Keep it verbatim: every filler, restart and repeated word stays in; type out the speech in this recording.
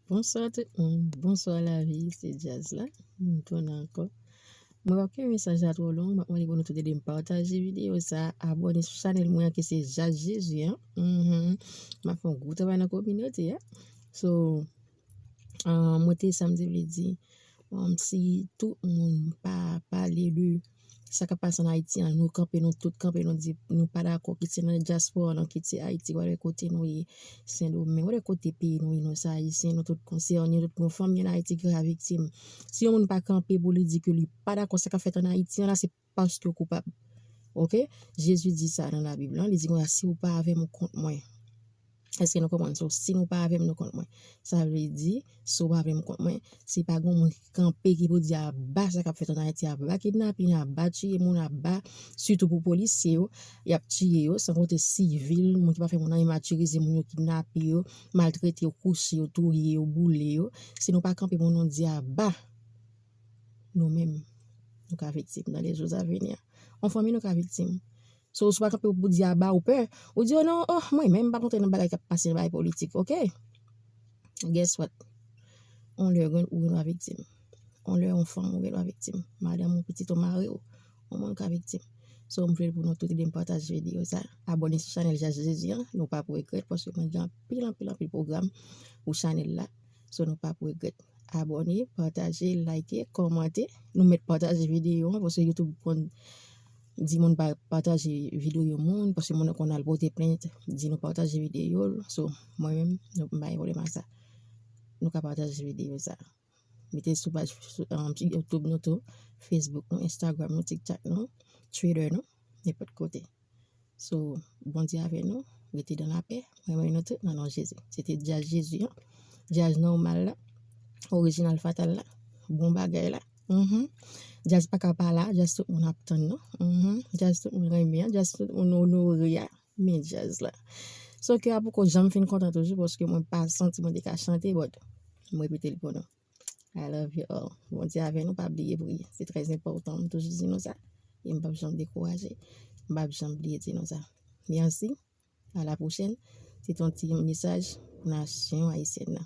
Bonswa tout moun, bonswa lavi, se Djaz la, m tounen ankò. Mwen p ap kenbe mesaj la twò long, m ap mande pou nou tout ede m pataje videyo sa, abòne sou chanèl mwen an ki se Djaz Jezi an. Mhm. M ap fè yon gwo travay nan kominote a. So, ah, mwen te sa m te vle di, um, si tout moun pa pale de sa k ap pase ann Ayiti an, nou kanpe, nou tout kanpe, nou di nou pa dakò, kit se nan dyaspora, nou kit se Ayiti, whatever kote nou ye, Sendomeng, whatever kote peyi nou ye, nou se Ayisyen, nou tout konsène, nou tout gon fanmi ann Ayiti ki ka viktim. Si yon moun pa kanpe pou li di ke li pa dakò sa k ap fèt ann Ayiti an la, se paske w koupab. Oke? Jezi di sa nan Labib lan, li di konsa, "Si w pa avè m, ou kont mwen." Èske nou konprann? So, si nou pa avè m, nou kont mwen. Sa vle di, si w pa avè m, ou kont mwen, si pa gen moun ki kanpe, ki pou di aba sa k ap fèt ann Ayiti, aba kidnapin, aba tiye moun, aba, sitou pou polisye yo, y ap tiye yo, san konte sivil, moun ki pa fè moun anyen, matirize moun yo, kidnape yo, maltrete yo, kouche yo, touye yo, boule yo. Si nou pa kanpe pou nou di aba, nou menm, nou ka viktim dans les jours à venir. Yon fanmi nou ka viktim. So, si w pa kanpe pou di aba, ou pè, ou di, "Oh non, oh, mwen menm, m pa kontre nan bagay k ap pase, bagay politik, oke?" Guess what? On lè, ou gen dwa viktim. On lè, yon fanm, ou gen dwa viktim. Madanm ou, pitit ou, mari w, yon moun ka viktim. So, m vle pou nou tout ede m pataje videyo sa. Abòne sou chanèl Djaz Jezi an, nou p ap regrèt, paske mwen gen anpil, anpil, anpil pwogram pou chanèl la. So, nou p ap regrèt. Abòne, pataje, like, kòmante. Nou mèt pataje videyo an, paske YouTube konn di moun pa pataje videyo moun, paske moun nan konn al pote plent, di nou pataje videyo l. So, mwen menm, nou, m pa gen pwoblèm ak sa. Nou ka pataje videyo sa. Mete sou paj, sou, um, YouTube nou tou, Facebook nou, Instagram nou, TikTok nou, Twitter nou, nenpòt kote. So, Bondye avè nou, rete dan lapè, mwen renmen nou tout nan non Jezi. Se te Djaz Jezi an, djaz nòmal la, orijinal fatal la, bon bagay la. Mhm. Djaz pa ka pa la, djaz tout moun ap tann nou. Mhm. Djaz tout moun renmen an, djaz tout moun onore a, men djaz la. So, kè a poko janm fin kontan toujou, paske mwen pa santi mwen te ka chante, but mwen repete l pou nou. I love you all. Bondye avè nou, pa bliye priye. Se trè enpòtan. M toujou di nou sa. E m p ap janm dekouraje. M p ap janm bliye di nou sa. Mèsi. A la pwochèn. Se te yon ti mesaj pou nasyon ayisyèn nan.